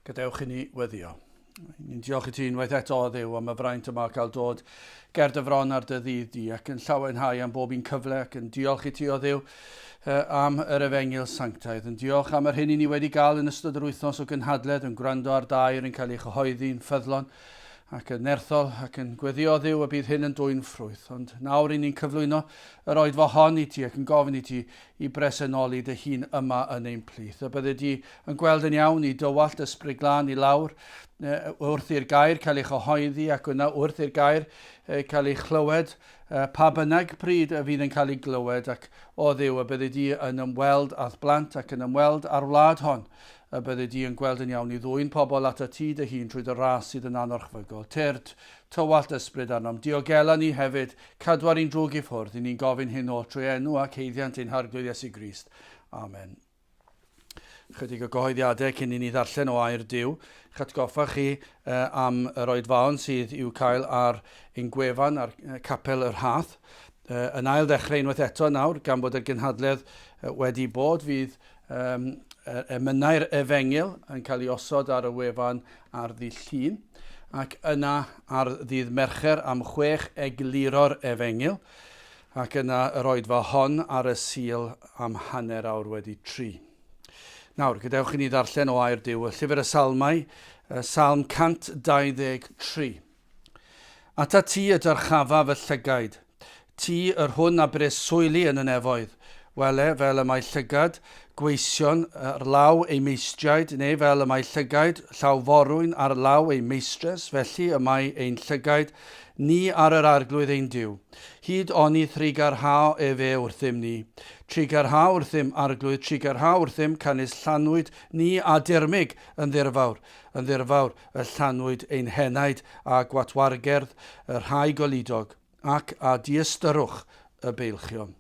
Gadewch i ni weddio. Ni'n diolch i ti unwaith eto, o Dduw, am y fraint yma cael dod ger dy fron ar dy ddydd di ac yn llawenhau am bob un cyfle ac yn diolch i ti, o Dduw, am yr efengyl sanctaidd. Yn diolch am yr hyn i ni wedi gael yn ystod yr wythnos o gynhadledd, yn gwrando ar dair yn cael ei chyhoeddi'n ffyddlon ac yn nerthol ac yn gweddio Dduw y bydd hyn yn dwyn ffrwyth. Ond nawr i ni'n cyflwyno yr oedfa hon i ti ac yn gofyn i ti i bresenoli dy hun yma yn ein plith. Y bydde di yn gweld yn iawn i dywallt Ysbryd Glân i lawr wrth i'r gair cael ei chyhoeddi ac yna wrth i'r gair cael ei chlywed pa bynnag pryd y fydd yn cael ei glywed ac o Dduw y bydde di yn ymweld â'th blant ac yn ymweld â'r wlad hon y byddi di yn gweld yn iawn i ddwyn pobl atat ti dy hun trwy dy ras sydd yn anorchfygol. Tyrd, tywallt ysbryd arnom, diogela ni hefyd, cadw ar ein drwg i ffwrdd, i ni'n gofyn hyn oll trwy enw ac haeddiant ein Harglwydd Iesu Grist. Amen. Chydig o gyhoeddiadau cyn i ni ddarllen o air Duw. Eich atgoffa chi am yr oedfaon sydd i'w cael ar ein gwefan ar Capel y Rhath. Yn ail ddechrau unwaith eto nawr, gan bod y gynhadledd wedi bod, fydd um, emynau'r efengyl yn cael ei osod ar y wefan ar ddydd Llun, ac yna ar ddydd Mercher am 6 egluro'r efengyl, ac yna yr oedfa hon ar y Sul am 3:30. Nawr, gadewch i ni ddarllen o air Duw, y Llyfr y Salmau, Salm 123. Atat ti y dyrchafa fy llygaid, ti yr hwn a breswyli yn y nefoedd. Wele, fel y mae llygad gweision ar law eu meistriaid, neu fel y mae llygaid llawforwyn ar law eu meistres, felly y mae ein llygaid ni ar yr Arglwydd ein Duw, hyd oni thrugarhao efe wrthym ni. Trugarha wrthym, Arglwydd, trugarha wrthym, canys llanwyd ni â dirmyg yn ddirfawr, yn ddirfawr, y llanwyd ein henaid â gwatwargerdd y rhai goludog, ac â diystyrwch y beilchion.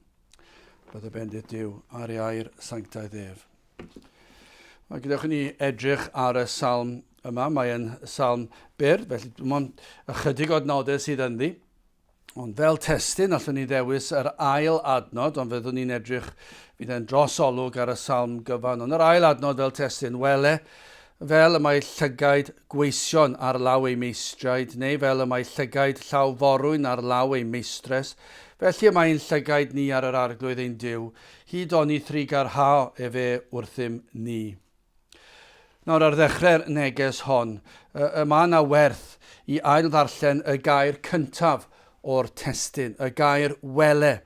Bydde bendith Duw ar ei air sanctaidd ef. Wel, gadewch i ni edrych ar y salm yma. Mae'n salm byr, felly dim ond ychydig o adnodau sydd ynddi. Ond fel testun, allwn ni ddewis yr ail adnod, ond fyddwn ni'n edrych, fydd e'n dros olwg ar y salm gyfan. Ond yr ail adnod fel testun, wele, fel y mae llygaid gweision ar law eu meistriaid, neu fel y mae llygaid llaw forwyn ar law ei meistres, felly y mae ein llygaid ni ar yr Arglwydd ein Duw, hyd oni thrugarhao efe wrthym ni. Nawr, ar ddechrau'r neges hon, y mae yna werth i ail-ddarllen y gair cyntaf o'r testun, y gair wele.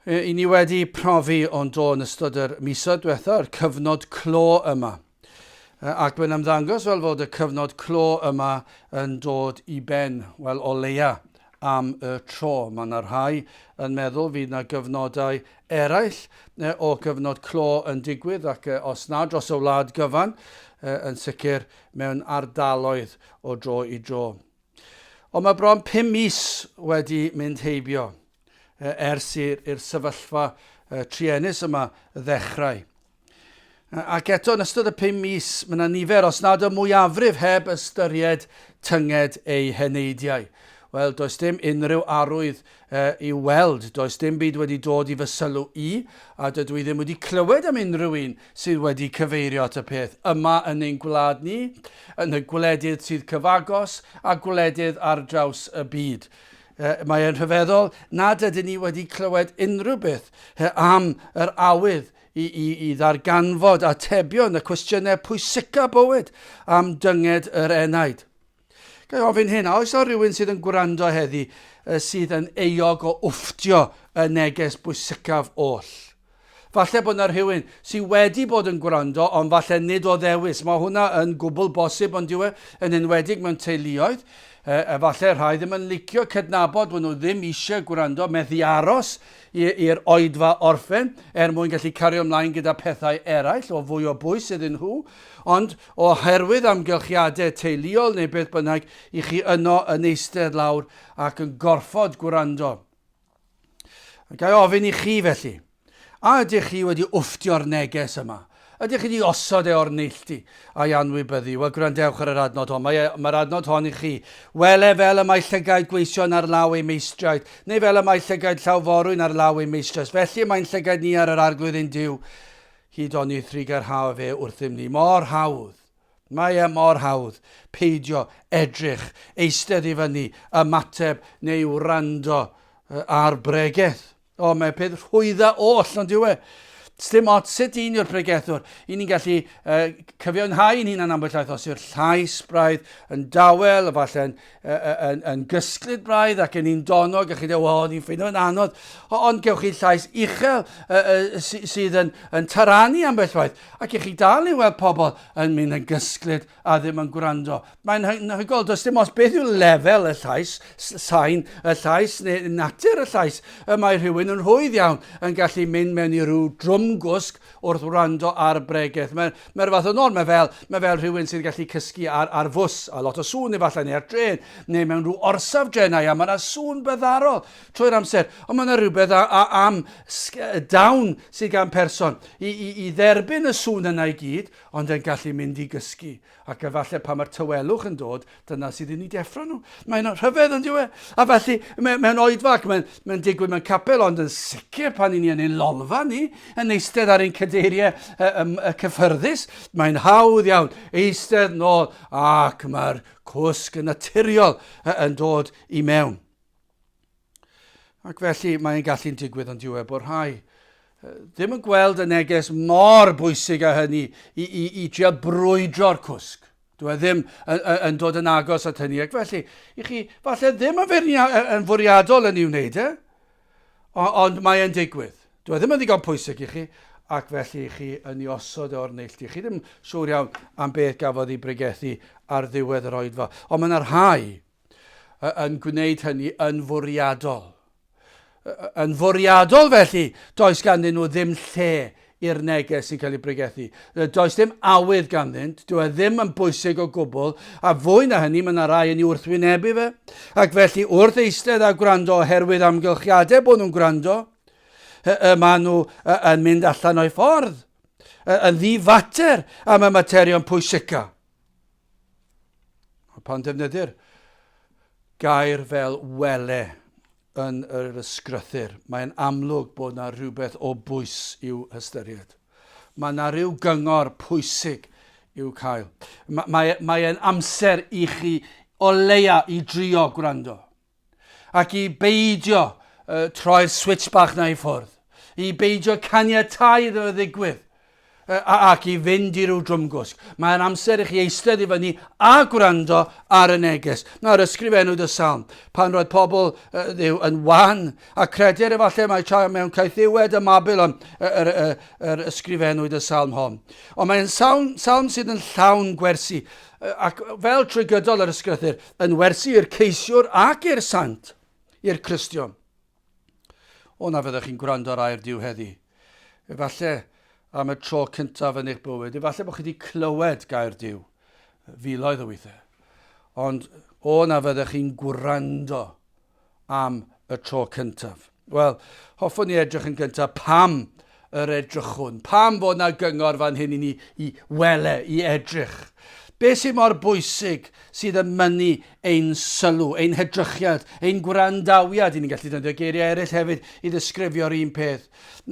I ni wedi profi o'n do yn ystod yr misoedd diwetha, yr cyfnod clo yma. Ac mae'n ymddangos fel fod y cyfnod clo yma yn dod i ben, wel o leia am y tro. Mae yna rhai yn meddwl fydd yna gyfnodau eraill o gyfnod clo yn digwydd ac os na dros y wlad gyfan, yn sicr mewn ardaloedd o dro i dro. Ond mae bron 5 mis wedi mynd heibio ers i'r sefyllfa truenus yma ddechrau. Ac eto, yn ystod y 5 mis, mae yna nifer, os nad y mwyafrif, heb ystyried tynged eu heneidiau. Wel, does dim unrhyw arwydd i'w weld, does dim byd wedi dod i fy sylw i, a dydw i ddim wedi clywed am unrhyw un sydd wedi cyfeirio at y peth yma yn ein gwlad ni, yn y gwledydd sydd cyfagos, a gwledydd ar draws y byd. Mae e'n rhyfeddol nad ydyn ni wedi clywed unrhyw beth am yr awydd i ddarganfod atebion y cwestiynau pwysica bywyd am dynged yr enaid. Ga i ofyn hyn, a oes o rhywun sydd yn gwrando heddi sydd yn euog o wfftio y neges bwysicaf oll? Falle bod yna rhywun sydd wedi bod yn gwrando, ond falle nid o ddewis. Mae hwnna yn gwbl bosib, ond dyw e, yn enwedig mewn teuluoedd. Efallai rhai ddim yn licio cydnabod bod nhw ddim eisiau gwrando, methu aros i'r oedfa orffen er mwyn gallu cario ymlaen gyda phethau eraill o fwy o bwys iddyn nhw, ond oherwydd amgylchiadau teuluol neu beth bynnag, i chi yno yn eistedd lawr ac yn gorfod gwrando. A ga i ofyn i chi felly, a ydych chi wedi wfftio'r neges yma? Ydych chi wedi osod e o'r neilltu a'i anwybyddu? Wel, gwrandewch ar yr adnod hon. Mae'r mae adnod hon i chi. Wele fel y mae llygaid gweision ar law eu meistriaid, neu fel y mae llygaid llawforwyn ar law eu meistres. Felly y mae'n llygaid ni ar yr Arglwydd ein Duw, hyd oni thrugarhao fe wrthym ni. Mor hawdd. Mae e mor hawdd peidio edrych, eistedd i fyny, ymateb neu wrando ar bregeth. O, mae peth rhwydda oll, ond yw e? Sdim ots sut un yw'r pregethwr. I ni'n gallu uh, cyfiawnhau ein hunan ambell waith os yw'r llais braidd yn dawel, efallai yn, yn, yn, yn gysglyd braidd ac yn un donog, a chi dweud, o, ni'n ffeindio yn anodd. Ond gewch chi llais uchel uh, uh, sydd yn, yn taranu ambell waith, ac i chi dal i weld pobl yn mynd yn gysglyd a ddim yn gwrando. Mae'n anhygoel, does dim ots beth yw lefel y llais, sain y llais neu natur y llais, y mae rhywun yn rhwydd iawn yn gallu mynd mewn i ryw drwmgwsg wrth wrando ar bregeth. Mae'r mae fath o norm, mae fel, mae fel rhywun sy'n gallu cysgu ar, ar fws, a lot o sŵn efallai, neu ar dren, neu mewn rhyw orsaf drenau, a mae yna sŵn byddarol trwy'r amser. Ond mae yna rhywbeth a, a, am dawn sydd gan person i, i, i dderbyn y sŵn yna i gyd, ond yn gallu mynd i gysgu. Ac efallai pan mae'r tawelwch yn dod, dyna sydd yn ei deffro nhw. Mae'n rhyfedd yn diwe. A felly, mewn oedfa, ac mae'n mae digwydd mewn capel, ond yn sicr pan i ni yn ein lolfa ni, yn eistedd ar ein cadeiriau y, y, y cyffyrddus, mae'n hawdd iawn eistedd nôl ac mae'r cwsg yn naturiol yn dod i mewn. Ac felly mae'n gallu'n digwydd ond yw e bod rhai ddim yn gweld y neges mor bwysig â hynny i, i, i drio brwydro'r cwsg. Dwi e ddim yn, yn, yn dod yn agos at hynny. Ac felly, i chi, falle ddim yn, feirnia, yn fwriadol yn ei wneud e, ond mae e'n digwydd. Dwi e ddim yn ddigon pwysig i chi, ac felly i chi yn ei osod e o'r neilltu. Chi ddim siŵr iawn am beth gafodd ei bregethu ar ddiwedd yr oedfa. Ond mae yna rhai yn gwneud hynny yn fwriadol. Yn fwriadol felly, does ganddyn nhw ddim lle i'r neges sy'n cael ei bregethu. Does dim awydd ganddynt, dyw e ddim yn bwysig o gwbl, a fwy na hynny, mae yna rai yn ei wrthwynebu fe. Ac felly, wrth eistedd a gwrando oherwydd amgylchiadau bod nhw'n gwrando, y maen nhw yn mynd allan o'i ffordd, yn ddi-fater am y materion pwysica. Pan defnyddir gair fel wele yn yr ysgrythur, mae'n amlwg bod yna rhywbeth o bwys i'w hystyried. Mae yna rhyw gyngor pwysig i'w cael. Mae, mae, mae amser i chi o leia i drio gwrando. Ac i beidio uh, troi'r switch bach na i ffwrdd. I beidio caniatau iddo fe ddigwydd. Uh, ac i fynd i ryw drwmgwsg. Mae'n amser i chi eistedd i fyny a gwrando ar y neges. Nawr, ysgrifennwyd y salm pan roedd pobl uh, Dduw yn wan a credir efallai mai tra mewn caethiwed ym Mabilon yr, yr, yr ysgrifennwyd y salm hon. Ond mae'n salm, salm sydd yn llawn gwersi ac fel trwy gydol yr ysgrythur, yn wersi i'r ceisiwr ac i'r sant, i'r Cristion. O na fyddech chi'n gwrando ar air Duw heddi. Efallai am y tro cyntaf yn eich bywyd, efallai bod chi wedi clywed gair Duw filoedd o weithiau. Ond o na fyddech chi'n gwrando am y tro cyntaf? Wel, hoffwn i edrych yn gyntaf pam yr edrychwn. Pam fod na gyngor fan hyn i ni i wele, i edrych? Be sydd mor bwysig sydd yn mynnu ein sylw, ein hedrychiad, ein gwrandawiad? I ni'n gallu defnyddio geiriau eraill hefyd i ddisgrifio'r un peth.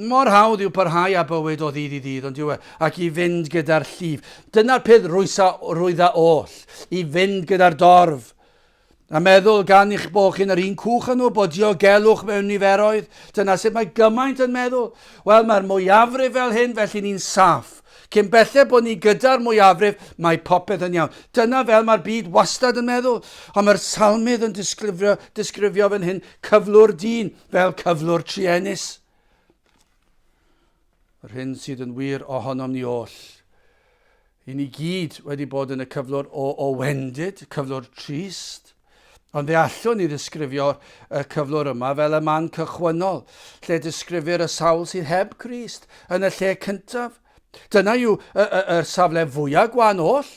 Mor hawdd yw parhau â bywyd o ddydd i ddydd, ond yw e, ac i fynd gyda'r llif. Dyna'r peth rwysa, rwydda oll, i fynd gyda'r dorf. A meddwl gan eich bod chi'n yr un cwch â nhw, bod diogelwch mewn niferoedd. Dyna sut mae gymaint yn meddwl. Wel, mae'r mwyafrif fel hyn, felly ni'n saff. Cyn belled bod ni gyda'r mwyafrif, mae popeth yn iawn. Dyna fel mae'r byd wastad yn meddwl. Ond mae'r salmydd yn disgrifio, disgrifio fan hyn cyflwr dyn fel cyflwr truenus. Yr hyn sydd yn wir ohonom ni oll. I ni gyd wedi bod yn y cyflwr o, o wendid, cyflwr trist, ond fe allwn ni ddisgrifio'r y cyflwr yma fel y man cychwynnol, lle disgrifir y sawl sydd heb Crist yn y lle cyntaf. Dyna yw y, y, y safle fwyaf gwan oll.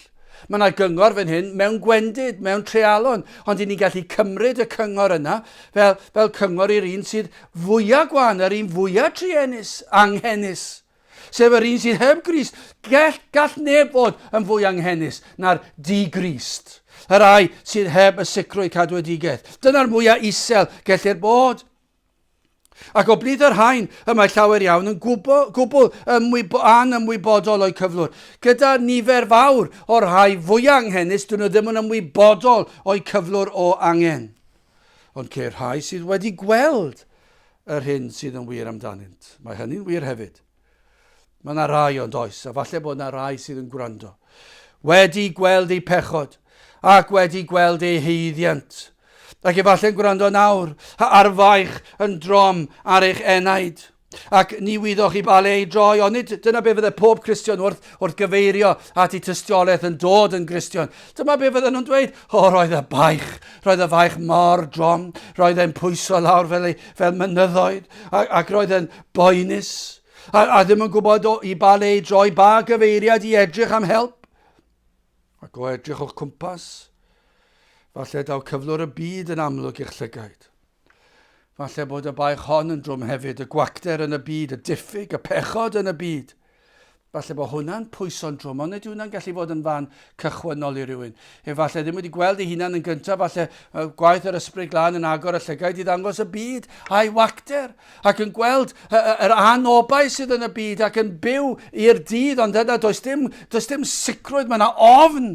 Mae yna gyngor fan hyn mewn gwendid, mewn treialon, ond i ni'n gallu cymryd y cyngor yna fel, fel cyngor i'r un sydd fwyaf gwan, yr un fwyaf truenus, anghenus. Sef yr un sydd heb Grist. Gall, gall neb fod yn fwy anghenus na'r di-Grist. Y rai sydd heb y sicrwydd cadwedigaeth. Dyna'r mwyaf isel gellir bod. Ac o blith yr rhain y mae llawer iawn yn gwbl, gwbl ymwybo, anymwybodol o'u cyflwr. Gyda nifer fawr o'r rhai fwyaf anghenus, dyn nhw ddim yn ymwybodol o'u cyflwr o angen. Ond ceir rhai sydd wedi gweld yr hyn sydd yn wir amdanynt. Mae hynny'n wir hefyd. Mae yna rai ond oes, a falle bod yna rai sydd yn gwrando. Wedi gweld eu pechod ac wedi gweld eu haeddiant. Ac efallai'n gwrando nawr ar faich yn drom ar eich enaid. Ac ni wyddoch i ba le i droi, ond nid dyna be fydde pob Cristion wrth, wrth gyfeirio at eu tystiolaeth yn dod yn Gristion. Dyma be fydden nhw'n dweud, o, roedd y baich, roedd y faich mor drom, roedd e'n pwyso lawr fel, ei, fel mynyddoedd, ac, ac roedd e'n boenus, a, a ddim yn gwybod o, i ba le i droi, ba gyfeiriad i edrych am help. Ac o edrych o'ch cwmpas, falle daw cyflwr y byd yn amlwg i'ch llygaid. Falle bod y baich hon yn drwm hefyd, y gwacter yn y byd, y diffyg, y pechod yn y byd. Falle bod hwnna'n pwyso'n drwm, ond nid yw hwnna'n gallu fod yn fan cychwynnol i rywun. Efallai ddim wedi gweld ei hunan yn gyntaf, falle gwaith yr ysbryd glân yn agor y llygaid i ddangos y byd a'i wacter, ac yn gweld yr anobaith sydd yn y byd ac yn byw i'r dydd, ond yna does dim, does dim sicrwydd, mae yna ofn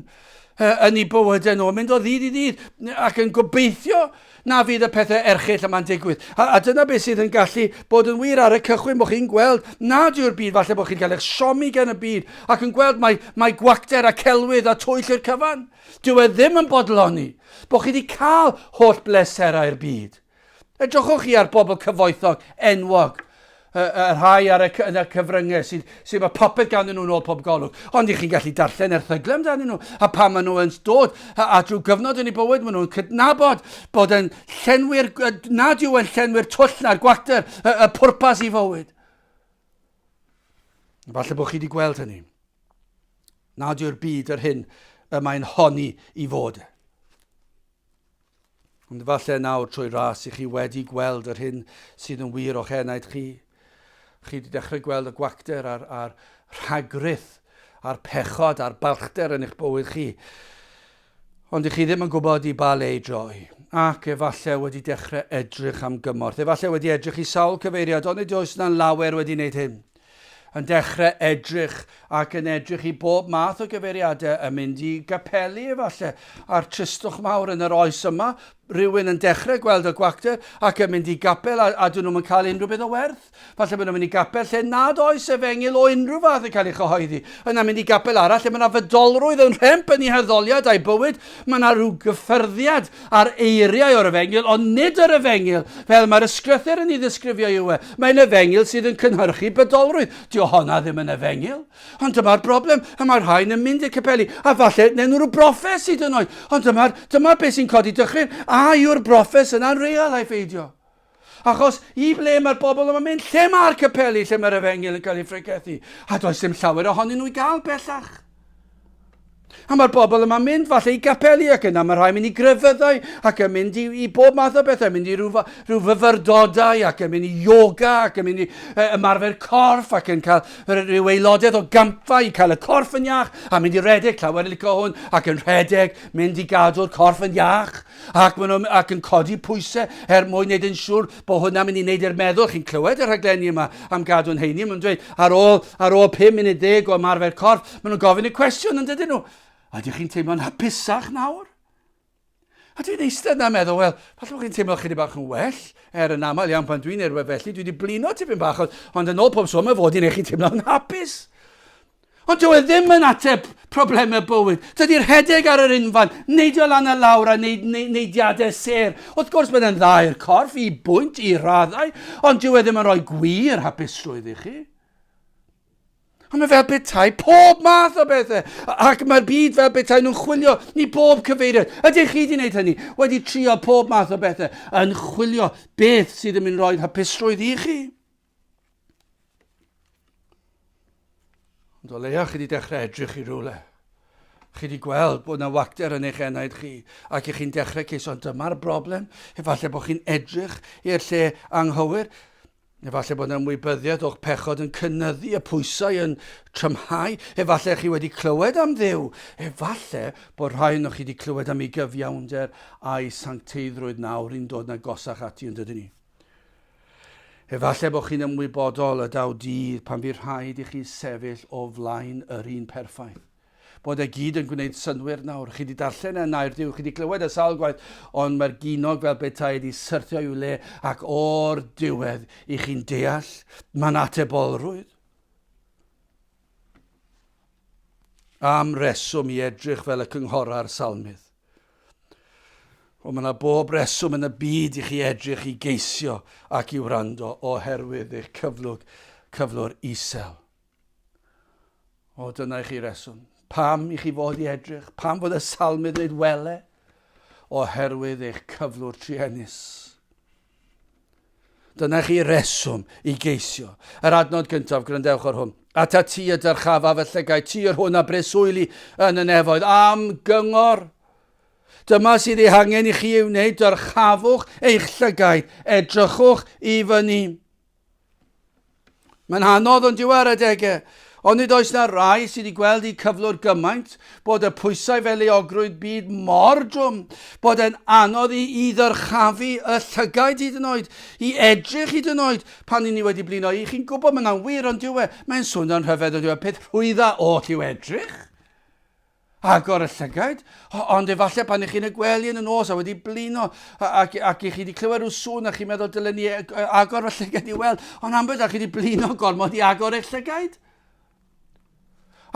yn eu bywydau nhw, yn mynd o ddydd i ddydd ac yn gobeithio na fydd y pethau erchyll yma'n digwydd. A, a dyna beth sydd yn gallu bod yn wir ar y cychwyn, bod chi'n gweld nad yw'r byd, falle bod chi'n cael eich siomi gan y byd, ac yn gweld mae, mae gwacter a celwydd a twyll i'r cyfan. Dyw e ddim yn bodloni bod chi wedi cael holl bleserau'r byd. Edrychwch chi ar bobl cyfoethog, enwog, y, y rhai ar y, yn y cyfryngau sydd, sydd mae popeth ganddyn nhw'n ôl pob golwg. Ond i chi'n gallu darllen erthyglau amdanyn nhw, a pan maen nhw yn dod, a, a drwy gyfnod yn eu bywyd, maen nhw'n cydnabod bod yn llenwi'r, nad yw yn llenwi'r twll na'r gwacter, y, y pwrpas i fywyd. Falle bod chi wedi gweld hynny. Nad yw'r byd yr hyn y mae'n honni i fod. Ond falle nawr trwy ras i chi wedi gweld yr hyn sydd yn wir o'ch enaid chi. Chi wedi dechrau gweld y gwacter a'r, a'r rhagrith a'r pechod a'r balchder yn eich bywyd chi. Ond i chi ddim yn gwybod i ba le i droi. Ac efallai wedi dechrau edrych am gymorth. Efallai wedi edrych i sawl cyfeiriad, ond nid oes yna lawer wedi wneud hyn. yn dechrau edrych ac yn edrych i bob math o gyfeiriadau, yn mynd i gapeli efallai, a'r tristwch mawr yn yr oes yma, rhywun yn dechrau gweld y gwacter ac yn mynd i gapel a, a dyn nhw'n cael unrhyw beth o werth. Falle bod nhw'n mynd i gapel lle nad oes efengyl o unrhyw fath yn cael ei chyhoeddi. Yna mynd i gapel arall lle mae yna fydolrwydd yn rhemp yn ei haddoliad a'i bywyd. Mae yna rhyw gyffyrddiad ar eiriau o'r efengyl, ond nid yr efengyl fel mae'r ysgrythur yn ei ddisgrifio yw e. Mae'n efengyl sydd yn cynhyrchu bydolrwydd. Dyw honna ddim yn efengyl. Ond dyma'r broblem, y mae'r rhain yn mynd i'r capeli, a falle neu nhw'n rhyw broffes hyd yn oed. Ond dyma'r dyma beth sy'n codi dychryn. A yw'r broffes yna'n real a'i pheidio? Achos i ble mae'r bobl yma'n mynd? Lle mae'r capeli lle mae'r efengyl yn cael ei phregethu? A does dim llawer ohonyn nhw i gael bellach. A mae'r bobl yma'n mynd falle i gapeli ac yna mae rhai mynd i grefyddau ac yn mynd i, i bob math o bethau, mynd i rhyw, rhyw fyfyrdodau ac yn mynd i yoga ac yn mynd i e, ymarfer corff ac yn cael rhyw aelodaeth o gampfa i cael y corff yn iach a mynd i redeg, llawer yn licio hwn, ac yn rhedeg, mynd i gadw'r corff yn iach. Ac maen nhw ac yn codi pwysau er mwyn wneud yn siŵr bod hwnna'n mynd i wneud i'r meddwl. Chi'n clywed y rhaglenni yma am gadw'n heini. Maen nhw'n dweud ar ôl, ar ôl 5 munud ddeg o ymarfer corff, maen nhw'n gofyn y cwestiwn yn dydyn nhw. Ydych chi'n teimlo'n hapusach nawr? A dwi'n eistedd yna'n meddwl, wel, falle bod chi'n teimlo chydig bach yn well, er yn aml iawn pan dwi'n neud rhywbeth felly, dwi wedi blino tipyn bach, ond, ond yn ôl pob sôn, mae fod i'n eich chi'n teimlo'n hapus. Ond dyw e ddim yn ateb problemau bywyd. Dydy'r rhedeg ar yr unfan, neidio lan a lawr a neud, neidiadau sêr. Wrth gwrs mae'n yn dda i'r corff, i bwynt, i raddau, ond dyw e ddim yn rhoi gwir hapusrwydd i chi. Ond mae fel petai pob math o bethau, ac mae'r byd fel petai nhw'n chwilio i bob cyfeiriad. Ydych chi wedi gwneud hynny? Wedi trio pob math o bethau, yn chwilio beth sydd yn mynd rhoi hapusrwydd i chi? Ond o leia chi wedi dechrau edrych i rywle. Chi wedi gweld bod yna wacter yn eich enaid chi ac i chi'n dechrau ceisio, ond dyma'r broblem. Efallai bod chi'n edrych i'r lle anghywir. Efallai bod yna ymwybyddiaeth o'ch pechod yn cynyddu, y pwysau yn trymhau. Efallai chi wedi clywed am Dduw. Efallai bod rhai ohonoch chi wedi clywed am ei gyfiawnder a'i sancteiddrwydd nawr i'n dod yn agosach ati yn dydyn ni. Efallai bod chi'n ymwybodol y daw dydd pan fydd rhaid i chi sefyll o flaen yr un perffaith. Bod e gyd yn gwneud synnwyr nawr. Chi wedi darllen e yn Air Duw, chi wedi clywed e sawl gwaith, ond mae'r ginog fel petai wedi syrthio i'w le ac o'r diwedd i chi'n deall, mae'n atebolrwydd. Am reswm i edrych fel y cynghora'r salmydd. Ond mae yna bob reswm yn y byd i chi edrych i geisio ac i wrando oherwydd eich cyflwg, cyflwr isel. O, dyna i chi reswm. Pam i chi fod i edrych? Pam fod y salmydd yn dweud wele? Oherwydd eich cyflwr truenus. Dyna chi reswm i geisio. Yr adnod gyntaf, gwrandewch ar hwn. Ata ti y dyrchafaf y llygaid, ti yr hwn a breswyli yn y nefoedd, am gyngor. Dyma sydd ei hangen i chi ei wneud, dyrchafwch eich llygaid, edrychwch i fyny. Mae'n anodd ond yw ar adegau. Ond nid oes na rai sydd wedi gweld eu cyflwr gymaint bod y pwysau fel euogrwydd byd mor drwm bod e'n anodd i, i ddyrchafu y llygaid hyd yn oed, i edrych hyd yn oed pan i ni wedi blino. I chi'n gwybod mae yna'n wir ond yw e, mae'n swnio'n rhyfedd ond yw e, peth rhwydda oll yw edrych. Agor y llygaid, ond efallai pan ych chi'n y gwely yn y nos a wedi blino ac, ac i chi wedi clywed rhyw sŵn a chi'n meddwl dylen ni e, e, agor fy llygaid i weld, ond ambell a chi wedi blino gormod i agor eich llygaid.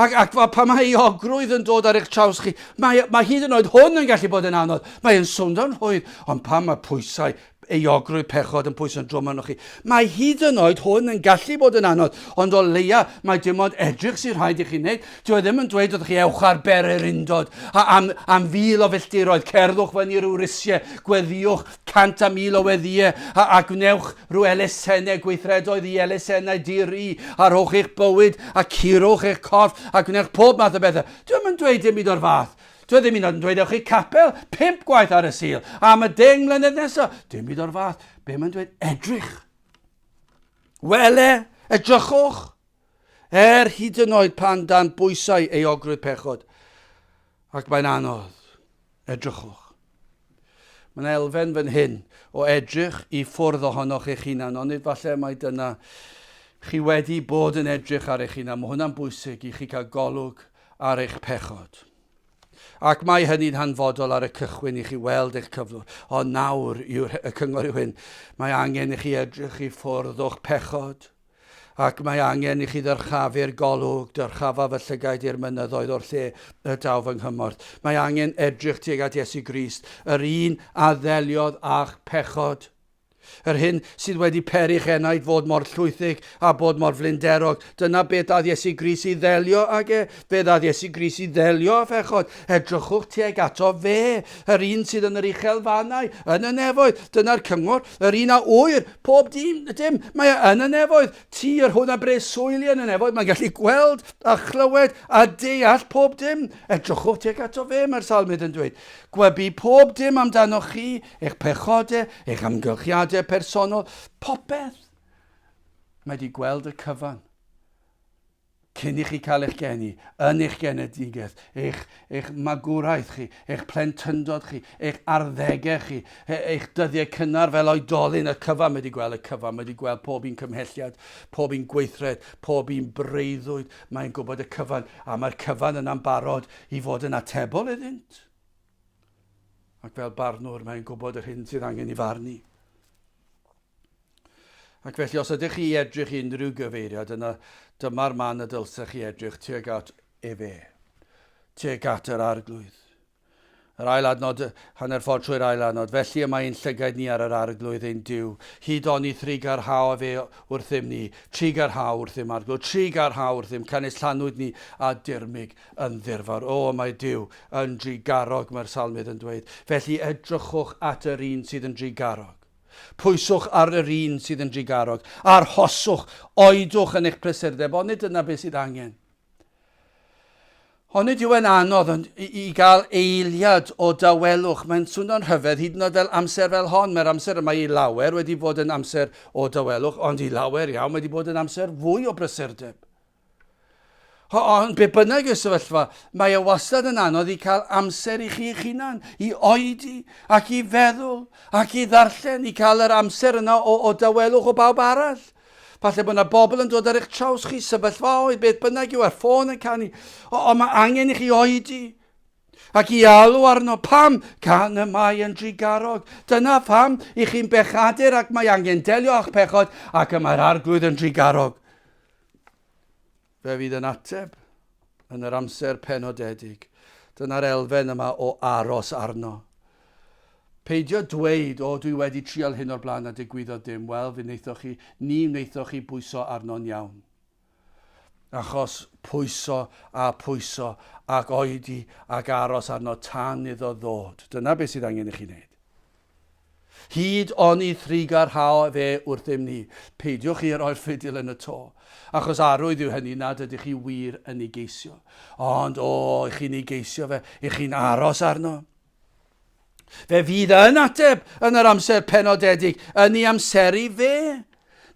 Ac, ac pan mae euogrwydd yn dod ar eich traws chi, mae, mae hyd yn oed hwn yn gallu bod yn anodd. Mae'n swndo'n rhwydd, ond pan mae pwysau euogrwydd pechod yn pwyso'n drwm arnoch chi. Mae hyd yn oed hwn yn gallu bod yn anodd, ond o leia mae dim ond edrych sy'n rhaid i chi wneud. Dyw e ddim yn dweud wrthych chi ewch ar bererindod am, am fil o filltiroedd, cerddwch fyny rhyw risiau, gweddïwch 101,000 o weddïau a, a gwnewch rhyw elusennau, gweithredoedd i elusennau di-ri, a rhowch eich bywyd a curwch eich corff a gwnewch pob math o bethau. Dyw e ddim yn dweud dim byd o'r fath. Dwi ddim hyd yn oed yn dweud ewch i capel pump gwaith ar y Sul am y 10 mlynedd nesaf. Dim byd o'r fath. Be mae'n dweud? Edrych. Wele, edrychwch. Er hyd yn oed pan dan bwysau euogrwydd pechod. Ac mae'n anodd. Edrychwch. Mae'n elfen fan hyn o edrych i ffwrdd ohonoch eich hunan, ond nid falle mai dyna chi wedi bod yn edrych ar eich hunan. Mae hwnna'n bwysig i chi cael golwg ar eich pechod. Ac mae hynny'n hanfodol ar y cychwyn i chi weld eich cyflwr. Ond nawr yw'r y cyngor yw hyn. Mae angen i chi edrych i ffwrdd o'ch pechod. Ac mae angen i chi ddyrchafu'r golwg, dyrchafaf y llygaid i'r mynyddoedd o'r lle y daw fy nghymorth. Mae angen edrych tuag at Iesu Grist, yr un a ddeliodd â'ch pechod. Yr hyn sydd wedi peri'ch enaid fod mor llwythig a bod mor flinderog, dyna beth ddaeth Iesu Grist i ddelio ag e. Fe ddaeth Iesu Grist i ddelio â phechod. Edrychwch tuag ato fe, yr un sydd yn yr uchelfannau, yn y nefoedd. Dyna'r cyngor, yr un a ŵyr pob dim, dim. Mae e yn y nefoedd. Ti, yr hwn a breswyli yn y nefoedd, mae'n gallu gweld a chlywed a deall pob dim. Edrychwch tuag ato fe, mae'r salmydd yn dweud. Gwybu pob dim amdanoch chi, eich pechodau, eich amgylchiadau personol, popeth. Mae wedi gweld y cyfan. Cyn i chi cael eich geni, yn eich genedigaeth, eich, eich magwraeth chi, eich plentyndod chi, eich arddegau chi, e, eich dyddiau cynnar fel oedolyn, y cyfan, mae wedi gweld y cyfan, mae wedi gweld pob un cymhelliad, pob un gweithred, pob un breuddwyd, mae'n gwybod y cyfan, a mae'r cyfan yna'n barod i fod yn atebol iddynt. Ac fel barnwr, mae'n gwybod yr hyn sydd angen i farnu. Ac felly, os ydych chi i edrych i unrhyw gyfeiriad, yna dyma'r man y dylsech chi edrych tuag at efe, tuag at yr arglwydd. Yr ail adnod, hanner ffordd trwy'r ail adnod, felly y mae ein llygaid ni ar yr arglwydd ein Duw, hyd oni thrugarhao efe wrthym ni, trugarhao wrthym arglwydd, trugarhao wrthym, canys llanwyd ni â dirmyg yn ddirfawr. O, mae Duw yn drugarog, mae'r salmydd yn dweud. Felly edrychwch at yr un sydd yn drugarog. Pwyswch ar yr un sydd yn drugarog. Arhoswch, oedwch yn eich prysurdeb, ond nid dyna beth sydd angen. Onid yw e'n anodd ond i, i gael eiliad o dawelwch? Mae'n swnio'n rhyfedd, hyd yn oed fel amser fel hon. Mae'r amser yma i lawer wedi bod yn amser o dawelwch, ond i lawer iawn wedi bod yn amser fwy o brysurdeb. Ond be bynnag yw'r sefyllfa, mae e wastad yn anodd i cael amser i chi eich hunan, i oedi ac i feddwl ac i ddarllen, i cael yr amser yna o, o dawelwch o bawb arall. Falle bod yna bobl yn dod ar eich traws chi, sefyllfaoedd, beth bynnag yw, a'r ffôn yn canu. Ond mae angen i chi oedi ac i alw arno. Pam? Gan y mae yn drugarog. Dyna pham i chi'n bechadur ac mae angen delio â'ch pechod ac y mae'r arglwydd yn drugarog. Fe fydd yn ateb yn yr amser penodedig. Dyna'r elfen yma o aros arno. Peidio dweud, o, dwi wedi trial hyn o'r blaen a digwyddodd dim. Wel, fe wnaethoch chi, ni wnaethoch chi bwyso arno'n iawn. Achos pwyso a pwyso ac oedi ac aros arno tan iddo ddod. Dyna beth sydd angen i chi wneud. Hyd oni thrugarhao fe wrthym ni. Peidiwch chi â rhoi'r ffidil yn y to, achos arwydd yw hynny nad ydych chi wir yn ei geisio. Ond, o, i chi'n ei geisio fe, i chi'n aros arno. Fe fydd yn ateb yn yr amser penodedig, yn ei amseru fe.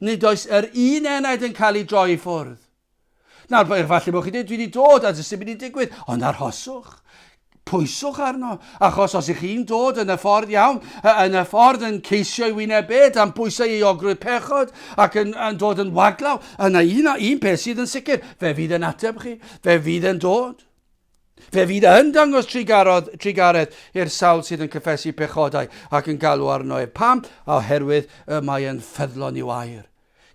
Nid oes yr un enaid yn cael ei droi i ffwrdd. Nawr, falle bod chi'n dweud, dwi wedi dod a does dim byd wedi digwydd, ond arhoswch. Pwyswch arno, achos os ych chi'n dod yn y ffordd iawn, yn y ffordd yn ceisio i wyneb e, dan bwysau euogrwydd pechod, ac yn, yn dod yn waglaw, yna un, un peth sydd yn sicr, fe fydd yn ateb chi, fe fydd yn dod. Fe fydd yn dangos trugaredd, trugaredd i'r sawl sydd yn cyffesu pechodau ac yn galw arno ef. Pam? Oherwydd y mae yn ffyddlon i'w air.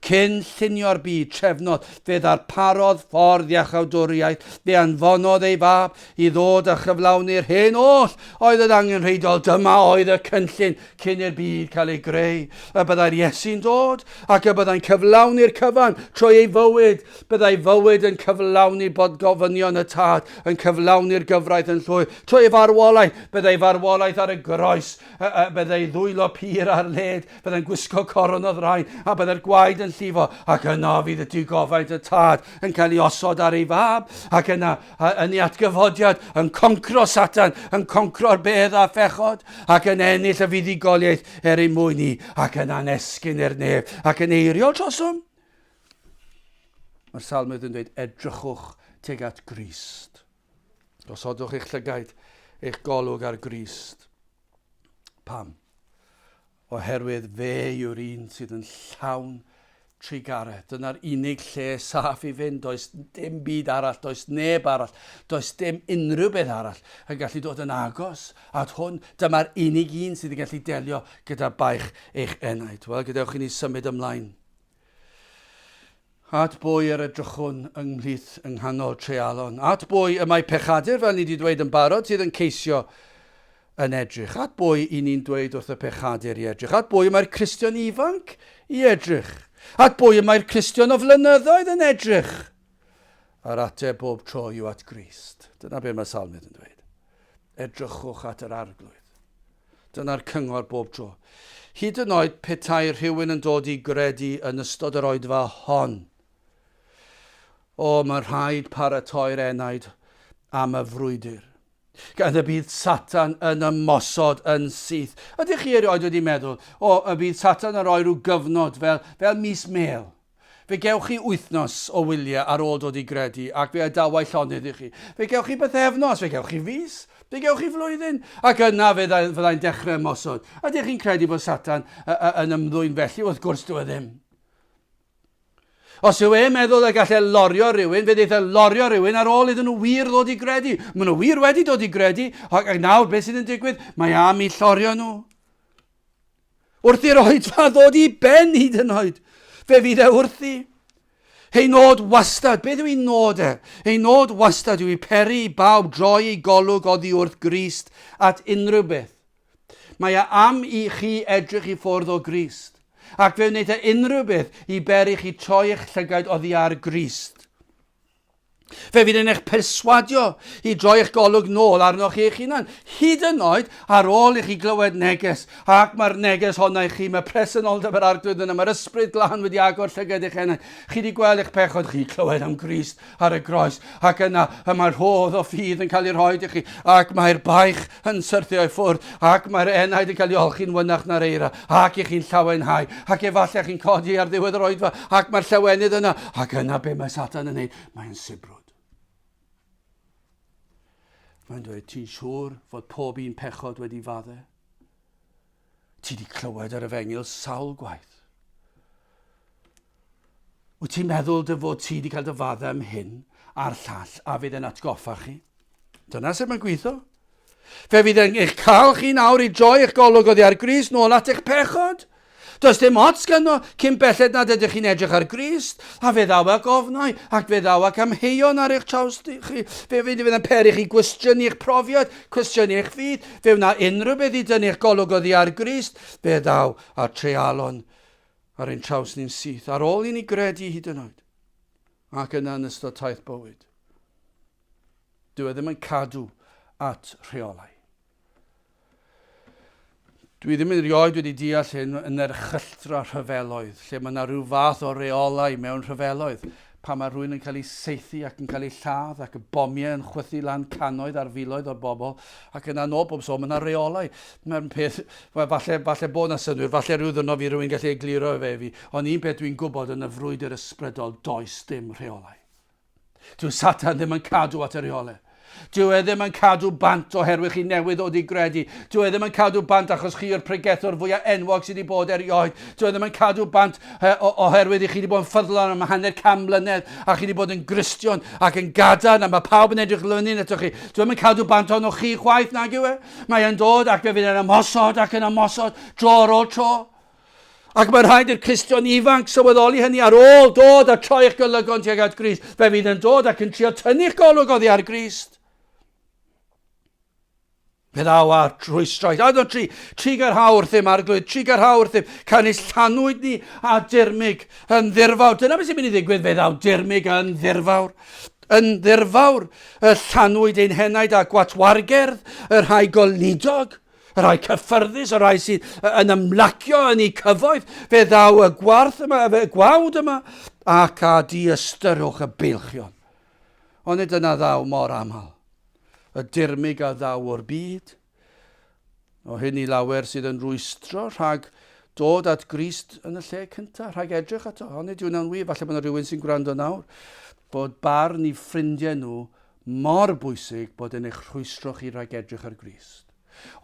Cyn llunio'r byd, trefnodd, fe ddarparodd ffordd iachawdwriaeth, fe anfonodd ei fab i ddod a chyflawni'r hyn oll oedd yn angenrheidiol. Dyma oedd y cynllun cyn i'r byd cael ei greu, y byddai'r Iesu'n dod ac y byddai'n cyflawni'r cyfan trwy ei fywyd. Byddai fywyd yn cyflawni bod gofynion y Tad, yn cyflawni'r gyfraith yn llwyr. Trwy ei farwolaeth, byddai farwolaeth ar y groes, byddai ddwylo pur ar led, Byddai'n gwisgo coron o ddraen, a byddai'r gwaed yn llifo, ac yno fydd y digofaint y tad yn cael ei osod ar ei fab, ac yna yn ei atgyfodiad yn concro Satan, yn concro'r bedd a phechod, ac yn ennill y fuddugoliaeth er ei mwyn ni, ac yna'n esgyn i'r nef, ac yn eiriol trosom. Mae'r salmydd yn dweud, edrychwch tuag at Grist. Gosodwch eich llygaid, eich golwg ar Grist. Pam? Oherwydd fe yw'r un sydd yn llawn trugaredd. Dyna'r unig lle saff i fynd. Does dim byd arall, does neb arall, does dim unrhyw beth arall yn gallu dod yn agos at hwn. Dyma'r unig un sydd yn gallu delio gyda baich eich enaid. Wel, gadewch i ni symud ymlaen. At bwy yr edrychwn yng mhlith yng nghanol treialon? At bwy y mae pechadur, fel ni wedi dweud yn barod, sydd yn ceisio yn edrych? At bwy i ni'n dweud wrth y pechadur i edrych? At bwy y mae'r Cristion ifanc i edrych? At bwy y mae'r Cristion o flynyddoedd yn edrych? A'r ateb bob tro yw at Grist. Dyna beth mae Salmydd yn dweud. Edrychwch at yr Arglwydd. Dyna'r cyngor bob tro. Hyd yn oed petai rhywun yn dod i gredu yn ystod yr oedfa hon. O, mae rhaid paratoi'r enaid am y frwydr. Gan y bydd Satan yn ymosod yn syth. Ydych chi erioed wedi meddwl, o, y bydd Satan yn rhoi rhyw gyfnod fel, fel mis mêl? Fe gewch chi wythnos o wyliau ar ôl dod i gredu ac fe adawai llonydd i chi. Fe gewch chi bythefnos, fe gewch chi fis, fe gewch chi flwyddyn, ac yna fe fyddai'n dechrau ymosod. Ydych chi'n credu bod Satan yn ymddwyn felly? Wrth gwrs dyw e ddim. Os yw e'n meddwl y gall e lorio rhywun, fe ddeith e lorio rhywun ar ôl iddyn nhw wir ddod i gredu. Maen nhw wir wedi dod i gredu, ac nawr beth sydd yn digwydd? Mae am i llorio nhw. Wrth i'r oedfa ddod i ben hyd yn oed, fe fydd e wrthi. Ei nod wastad, beth yw ei nod e? Ei nod wastad yw i peri i bawb droi ei golwg oddi wrth Grist at unrhyw beth. Mae e am i chi edrych i ffwrdd o Grist, ac fe wneith e unrhyw beth i beri chi troi eich llygaid oddi ar Grist. Fe fydd yn eich perswadio i droi eich golwg nôl arnoch chi eich hunan, hyd yn oed ar ôl i chi glywed neges, ac mae'r neges honna i chi, mae presenoldeb yr Arglwydd yna, mae'r Ysbryd Glân wedi agor llygad eich enaid, chi wedi gweld eich pechod, chi clywed am Grist ar y groes, ac yna y mae'r rhodd o ffydd yn cael ei rhoi i chi, ac mae'r baich yn syrthio i ffwrdd, ac mae'r enaid yn cael ei olchi'n wynach na'r eira, ac i chi'n llawenhau, ac efallai chi'n codi ar ddiwedd yr oedfa, ac mae'r llawenydd yna, ac yna be mae Satan yn neud? Mae'n sibrwd. Mae'n dweud, ti'n siŵr fod pob un pechod wedi fadde? Ti wedi clywed yr efengyl sawl gwaith. Wyt ti'n meddwl dy fod ti wedi cael dy fadde am hyn a'r llall a fydd yn atgoffa chi? Dyna sut mae'n gweithio. Fe fydd yn eich cael chi nawr i droi eich golwg oddi ar Grist nôl at eich pechod. Does dim ots ganddo cyn belled nad ydych chi'n edrych ar Grist, a fe ddaw ac ofnau, ac fe ddaw ac amheuon ar eich traws chi. Fe fydd yn peri chi gwestiynu eich profiad, cwestiynu eich ffydd. Fe wna unrhyw beth i dynnu eich golwg oddi ar Grist. Fe ddaw a'r treialon ar ein traws ni'n syth, ar ôl i ni gredu hyd yn oed, ac yna yn ystod taith bywyd. Dyw e ddim yn cadw at rheolau. Dwi ddim erioed wedi deall hyn yn erchylltra rhyfeloedd, lle mae yna rhyw fath o reolau mewn rhyfeloedd, pan mae rhywun yn cael ei saethu ac yn cael ei lladd ac y bomiau yn chwythu lan cannoedd ar filoedd o'r bobl, ac yna yn ôl bob sôn mae yna reolau. Mae'r peth, well, falle, falle bod yna synnwyr, falle rhyw ddwrnod fi rhywun gallu egluro fe i fi, ond un peth dwi'n gwybod yn y frwydr ysbrydol, does dim rheolau. Dyw Satan ddim yn cadw at y rheolau. Dyw e ddim yn cadw bant oherwydd chi newydd ddod i gredu. Dyw e ddim yn cadw bant achos chi yw'r pregethwr fwyaf enwog sydd wedi bod erioed. Dyw e ddim yn cadw bant oherwydd i chi wedi bod yn ffyddlon am hanner can mlynedd a chi wedi bod yn Gristion ac yn gadarn a mae pawb yn edrych lyfnyn ato chi. Dyw e ddim yn cadw bant ohonoch chi chwaith nag yw e. Mae e'n dod ac fe fydd e'n ymosod ac yn ymosod dro ar ôl tro. Ac mae rhaid i'r Cristion ifanc sylweddoli hynny ar ôl dod a troi eich golygon tuag at Grist. Fe fydd yn dod ac yn trio tynnu'ch golwg oddi ar Grist. Fe ddaw â'r rhwystrau. A no, tri, trugarhau wrthym, arglwydd, trugarhau wrthym. Canys llanwyd ni a dirmyg yn ddirfawr. Dyna beth sy'n mynd i ddigwydd, fe ddaw dirmyg yn ddirfawr. Yn ddirfawr, y llanwyd ein henaid â gwatwargerdd, y rhai goludog. Y rhai cyffyrddus, y rhai sydd yn ymlacio yn eu cyfoeth, fe ddaw y gwarth yma, y gwawd yma, ac a diystyrwch y beilchion. Ond nid yna ddaw mor aml. Y dirmyg a ddaw o'r byd. O hyn i lawer sydd yn rwystro rhag dod at Grist yn y lle cyntaf, rhag edrych ato. Ond nid yw'n wir, falle bod yna rhywun sy'n gwrando nawr, bod barn i ffrindiau nhw mor bwysig bod yn eich rhwystro chi rhag edrych ar Grist.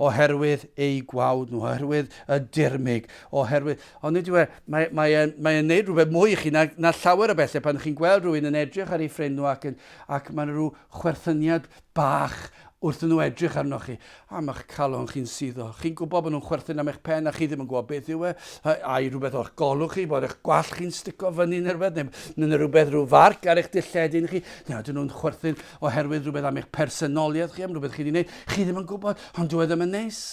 Oherwydd eu gwawd nhw, oherwydd y dirmyg, oherwydd... Ond nid yw e, mae, mae e'n mae e neud rhywbeth mwy i chi na, na llawer o bethau pan chi'n gweld rhywun yn edrych ar ei ffrind nhw ac, yn, ac mae'n rhyw chwerthyniad bach wrth nhw edrych arnoch chi. A mae'ch calon chi'n suddo. Chi'n gwybod bod nhw'n chwerthin am eich pen a chi ddim yn gwybod beth yw e. Ai rhywbeth o'ch golwg chi, bod eich gwallt chi'n stico fyny neu rhywbeth, neu, neu rhywbeth rhyw farc ar eich dilledyn chi. Neu ydyn nhw'n chwerthin oherwydd rhywbeth am eich personoliaeth chi, am rhywbeth chi wedi gwneud. Chi ddim yn gwybod, ond dyw e ddim yn neis.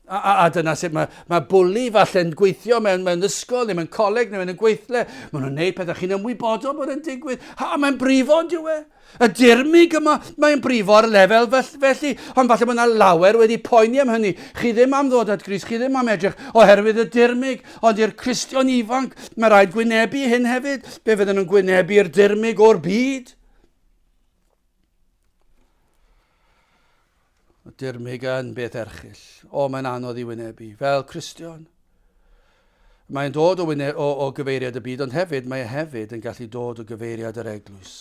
A, a, a dyna sut mae, mae bwli falle'n gweithio mewn, mewn ysgol neu mewn coleg neu mewn y gweithle. Maen nhw'n gwneud pethau chi'n ymwybodol bod yn digwydd. A, a mae'n brifo yn dyw e. Y dirmyg yma, mae'n brifo ar lefel felly. Ond falle bod yna lawer wedi poeni am hynny. Chi ddim am ddod at Grist, chi ddim am edrych oherwydd y dirmyg. Ond i'r Cristion ifanc, mae rhaid gwynebu hyn hefyd. Be fydden nhw'n gwynebu'r dirmyg o'r byd? Y dirmyg yn beth erchyll. O, mae'n anodd i wynebu. Fel Cristion. Mae'n dod o, wyne, o, o gyfeiriad y byd, ond hefyd mae e hefyd yn gallu dod o gyfeiriad yr eglwys.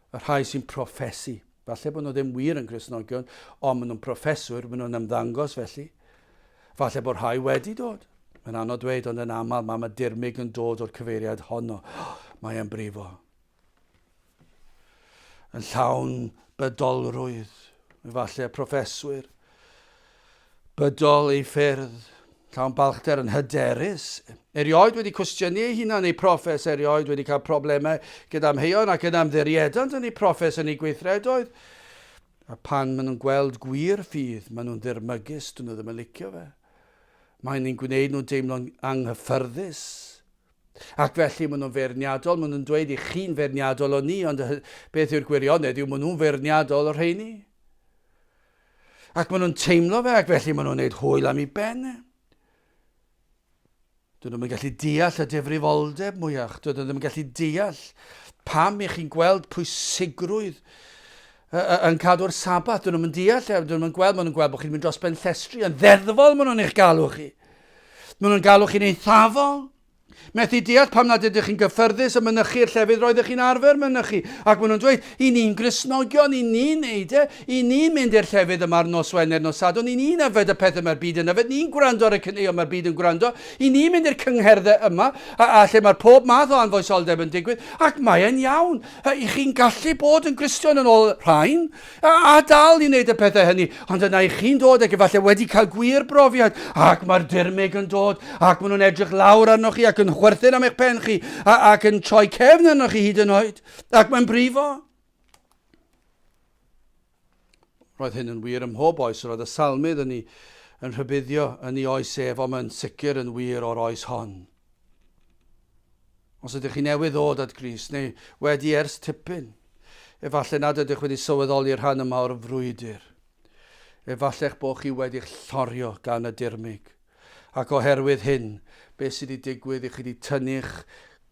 Y rhai sy'n proffesu. Falle bod nhw ddim wir yn Gristnogion, ond maen nhw'n proffeswyr, maen nhw'n ymddangos felly. Falle bod rhai wedi dod. Mae'n anodd dweud, ond yn aml mae, mae dirmyg yn dod o'r cyfeiriad honno. Mae e'n brifo. yn llawn bydolrwydd, efallai proffeswyr, bydol ei ffyrdd, llawn balchder yn hyderus, erioed wedi cwestiynu ei hunan ei proffes, erioed wedi cael problemau gyda amheuon ac yn ymddiriedant yn ei proffes yn ei gweithredoedd. A pan maen nhw'n gweld gwir ffydd, maen nhw'n ddirmygus, dyn nhw ddim yn licio fe. Mae'n ein gwneud nhw'n deimlo'n anghyffyrddus. Ac felly maen nhw'n feirniadol, maen nhw'n dweud i chi'n feirniadol o ni, ond beth yw'r gwirionedd yw maen nhw'n feirniadol o'r rheini. Ac maen nhw'n teimlo fe, ac felly maen nhw'n gwneud hwyl am ei ben. E. Dyn nhw'n gallu deall y difrifoldeb mwyach, dyn nhw ddim yn gallu deall pam i chi'n gweld pwysigrwydd yn cadw'r Sabath. Dyn nhw'n deall, e, dyn nhw'n gweld, maen nhw'n gweld bod chi'n mynd dros ben llestri, yn ddeddfol maen nhw'n eich galw chi. Maen nhw'n galw chi'n eithafol. Methu deall pam nad ydych chi'n gyffyrddus yn mynychu'r llefydd roeddech chi'n arfer mynychu. Ac maen nhw'n dweud, i ni'n Gristnogion, i ni'n neud e, i ni'n mynd i'r llefydd yma ar nos Wener, nos Sadwrn, i ni'n yfed y pethau mae'r byd yn yfed, ni'n gwrando ar y caneuon mae'r byd yn gwrando, i ni'n mynd i'r cyngherddau yma, a, a lle mae'r pob math o anfoesoldeb yn digwydd, ac mae e'n iawn. I chi'n gallu bod yn Gristion yn ôl rhain, A, a dal i wneud y pethau hynny, ond yna i chi'n dod ac efallai wedi cael gwir brofiad, ac mae'r dirmyg yn dod, ac maen nhw'n edrych lawr arnoch chi ac yn chwerthin am eich pen chi, a, ac yn troi cefn arnoch chi hyd yn oed, ac mae'n brifo. Roedd hyn yn wir ym mhob oes, roedd y salmydd yn ei, yn rhybuddio yn ei oes ef, ond mae'n sicr yn wir o'r oes hon. Os ydych chi newydd ddod at Grist, neu wedi ers tipyn, efallai nad ydych wedi sylweddoli'r rhan yma o'r frwydr. Efallai'ch bod chi wedi'ch llorio gan y dirmyg. Ac oherwydd hyn, beth sydd wedi digwydd i chi wedi tynnu'ch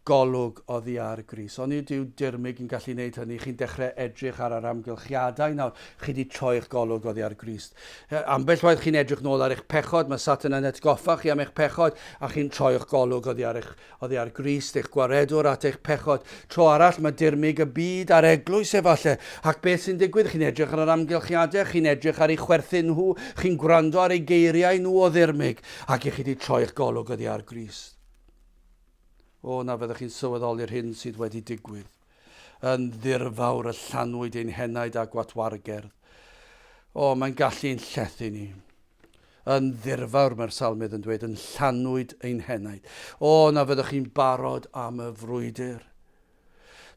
golwg oddi ar Grist. Onid yw dirmyg yn gallu gwneud hynny? Chi'n dechrau edrych ar yr amgylchiadau nawr. Chi wedi troi'ch golwg oddi ar Grist. Ambell waith chi'n edrych nôl ar eich pechod, mae Satan yn atgoffa chi am eich pechod, a chi'n troi'ch golwg oddi ar eich Oddi ar Grist, eich gwaredwr, at eich pechod. Tro arall, mae dirmyg y byd a'r eglwys efallai. Ac beth sy'n digwydd? Chi'n edrych ar yr amgylchiadau, chi'n edrych ar eu chwerthin nhw, chi'n gwrando ar eu geiriau nhw o ddirmyg, ac i chi wedi troi'ch golwg oddi ar Grist. O, na fyddwch chi'n sylweddoli'r hyn sydd wedi digwydd. Yn ddirfawr y llanwyd ein henaid â gwatwargerdd. O, mae'n gallu'n llethu ni. Yn ddirfawr, mae'r salmydd yn dweud, yn llanwyd ein henaid. O, na fyddwch chi'n barod am y frwydr.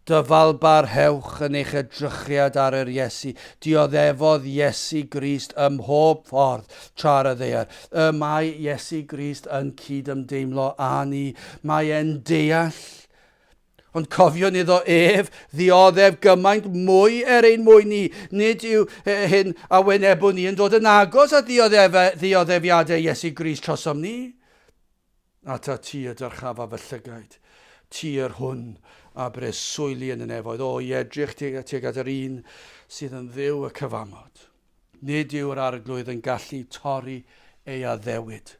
Dyfal barhewch yn eich edrychiad ar yr Iesu. Dioddefodd Iesu Grist ym mhob ffordd tra ar y ddaear. Y mae Iesu Grist yn cydymdeimlo â ni. Mae e'n deall. Ond cofiwn iddo ef ddioddef gymaint mwy er ein mwyn ni. Nid yw hyn a wynebwn ni yn dod yn agos at ddioddefiadau Iesu Grist trosom ni. Ata ti y dyrchafa fy llygaid, ti yr hwn a breswyli yn y nefoedd. O, i edrych tuag at yr un sydd yn Dduw y cyfamod. Nid yw'r Arglwydd yn gallu torri ei addewid.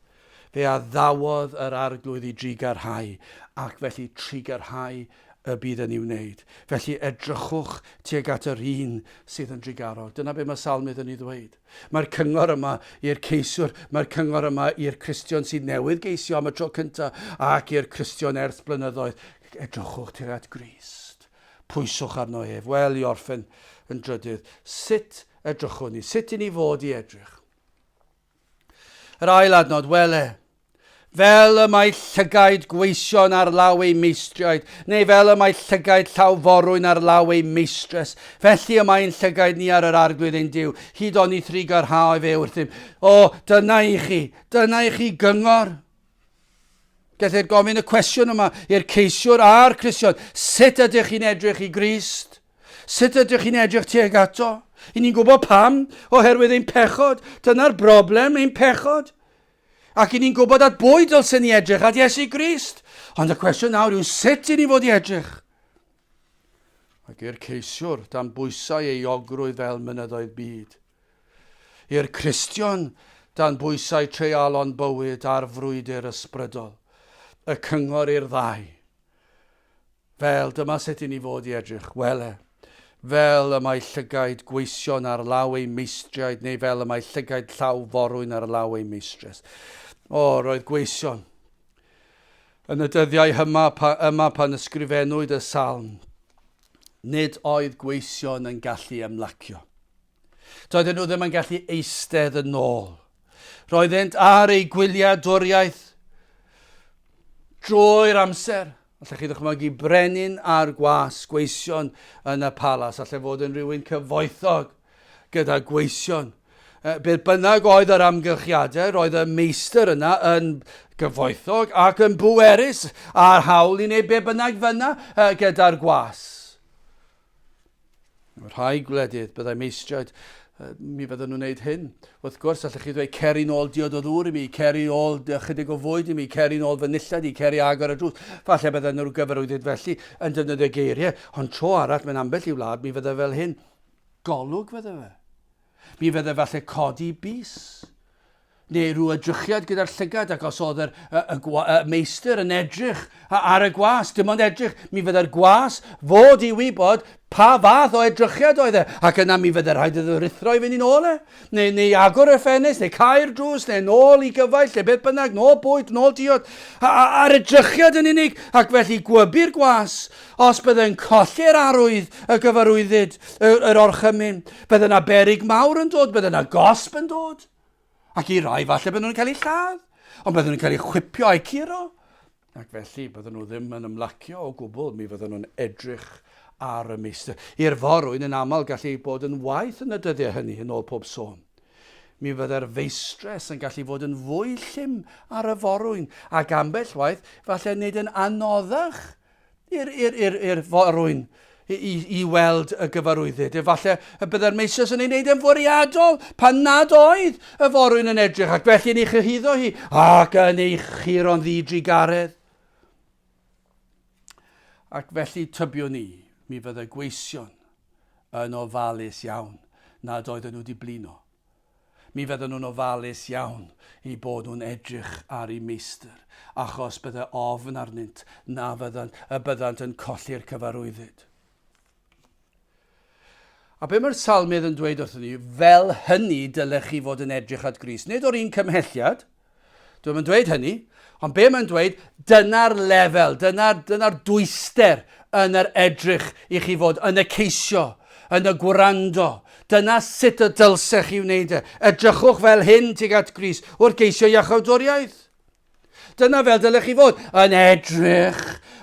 Fe addawodd yr Arglwydd i drugarhau, ac felly trugarhau y bydd yn ei wneud. Felly edrychwch tuag at yr un sydd yn drugarog. Dyna be mae Salmydd yn ei ddweud. Mae'r cyngor yma i'r ceisiwr, mae'r cyngor yma i'r Cristion sydd newydd geisio am y tro cyntaf, ac i'r Cristion ers blynyddoedd. Edrychwch tuag at Grist. Pwyswch arno ef. Wel, i orffen yn drydydd, sut edrychwn ni? Sut i ni fod i edrych? Yr ail adnod, wele, fel y mae llygaid gweision ar law eu meistriaid, neu fel y mae llygaid llaw forwyn ar law ei meistres, felly y mae'n llygaid ni ar yr Arglwydd ein Duw, hyd oni thrugarhao fe wrthym. O, dyna i chi, dyna i chi gyngor. Gellir gofyn y cwestiwn yma i'r ceisiwr a'r Cristion. Sut ydych chi'n edrych i Grist? Sut ydych chi'n edrych tuag ato? I ni'n gwybod pam, oherwydd ein pechod. Dyna'r broblem, ein pechod. Ac i ni'n gwybod at bwy dylsen ni edrych, at Iesu Grist. Ond y cwestiwn nawr yw sut i ni fod i edrych? Ac i'r ceisiwr, dan bwysau ei ogrwydd fel mynyddoedd byd. I'r Cristion, dan bwysau treialon bywyd a'r frwydr ysbrydol, y cyngor i'r ddau. Fel, dyma sut i ni fod i edrych, wele, fel y mae llygaid gweision ar law eu meistriaid, neu fel y mae llygaid llaw forwyn ar law ei meistres. O, roedd gweision. Yn y dyddiau hyma, pa, yma pan ysgrifennwyd y salm, nid oedd gweision yn gallu ymlacio. Doedden nhw ddim yn gallu eistedd yn ôl. Roeddent ar eu gwyliadwriaeth drwy'r amser. Allech chi ddychmygu brenin a'r gwas, gweision yn y palas. Allai fod yn rhywun cyfoethog gyda gweision. Beth bynnag oedd yr amgylchiadau, roedd y meistr yna yn gyfoethog ac yn bwerus a'r hawl i wneud be bynnag fyna gyda'r gwas. Mewn rhai gwledydd, byddai meistriaid, mi fydden nhw'n gwneud hyn. Wrth gwrs, allech chi ddweud, cer i nôl diod o ddŵr i mi, cer i ôl ychydig o fwyd i mi, cer i nôl fy nillad i, cer i agor y drws. Falle bydden nhw'n gyfarwyddyd felly yn defnyddio geiriau, ond tro arall mewn ambell i wlad mi fydde fel hyn. Golwg fydde fe. Mi fydde falle codi bys. Neu rhyw edrychiad gyda'r llygad, ac os oedd yr, y, y, y, y meistr yn edrych ar y gwas, dim ond edrych, mi fydde'r gwas fod i wybod pa fath o edrychiad oedd e, ac yna mi fydde rhaid iddo ruthro i fynd i'n ôl e, neu, neu agor y ffenest, neu cau'r drws, neu nôl i gyfaill, neu beth bynnag, nôl bwyd, nôl diod, a'r edrychiad yn unig, ac felly gwybu'r gwas, os bydde'n colli'r arwydd, y gyfarwyddyd, yr, yr orchymyn, bydde yna berig mawr yn dod, bydde yna gosb yn dod. Ac i rai, falle bydden nhw'n cael eu lladd, ond bydden nhw'n cael eu chwipio a'u curo. Ac felly, bydden nhw ddim yn ymlacio o gwbl, mi fydden nhw'n edrych ar y meistr. I'r forwyn yn aml gallu bod yn waeth yn y dyddiau hynny, yn ôl pob sôn. Mi fydde'r feistres yn gallu fod yn fwy llym ar y forwyn, ac ambell waith, falle nid yn anoddach i'r, i'r, i'r, i'r forwyn i, i, i weld y gyfarwyddyd. Efallai y byddai'r meistres yn ei wneud yn fwriadol pan nad oedd y forwyn yn edrych ac felly yn ei chyhuddo hi ac yn ei churo'n ddidrugaredd. Ac felly tybiwn i, mi fyddai gweision yn ofalus iawn nad oedden nhw wedi blino. Mi fydden nhw'n ofalus iawn eu bod nhw'n edrych ar eu meistr, achos bydde ofn arnynt na fyddant, y byddant yn colli'r cyfarwyddyd. A be mae'r salmydd yn dweud wrthyn ni, fel hynny dylech chi fod yn edrych at Grist. Nid o'r un cymhelliad, Dwi'm yn dweud hynny, ond be mae'n dweud, dyna'r lefel, dyna'r dyna dwyster yn yr edrych i chi fod, yn y ceisio, yn y gwrando. Dyna sut y dylsech chi wneud e. Edrychwch fel hyn tuag at Grist wrth geisio iachawdwriaeth. Dyna fel dylech chi fod, yn edrych